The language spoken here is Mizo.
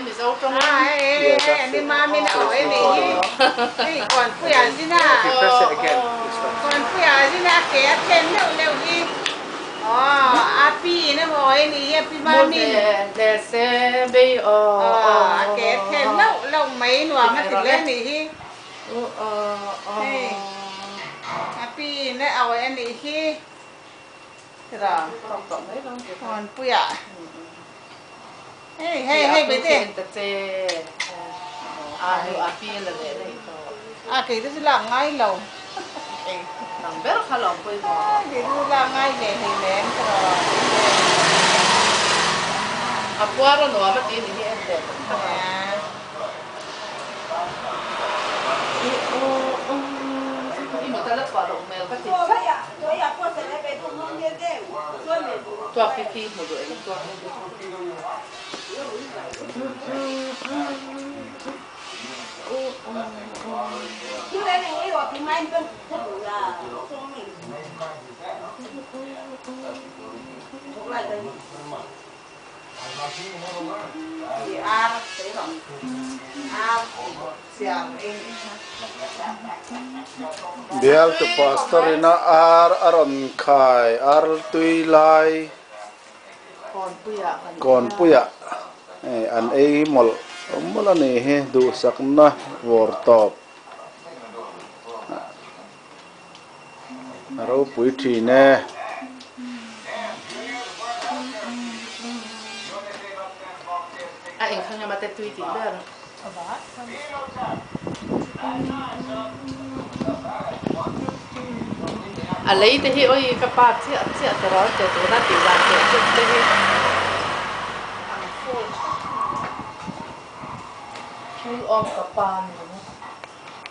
Mizo tawng in. A hei hei hei ani mamin a awi anih hi hei Kawnpuia zina Kawnpuia zina a ke a khen leuh leuh hi aw a pi in a awi anih hi a pi mamin aw a ke a khen leuh leuh mai nuam a ti hle anih hi hei a pi in a awi anih hi. Kawnpuia hei hei hei bete a kei te chu lak ngai lo kei te chu lak ngai ve hei lem Tuak hi khi hmu duh em tuak hi. Bialtu pastor ina ar a rawn khai ar tui lai kawnpuiah hei an ei mawlh mawlh a nih hi duhsakna vawr tawp a ropui thin e. A engkhang emaw te tui tih ber. A lei te hi awi ka pa chiah chiah ta ral te tuna tih dan teh teuh te hi ang full thak mai. Full of ka pa ni ringawt.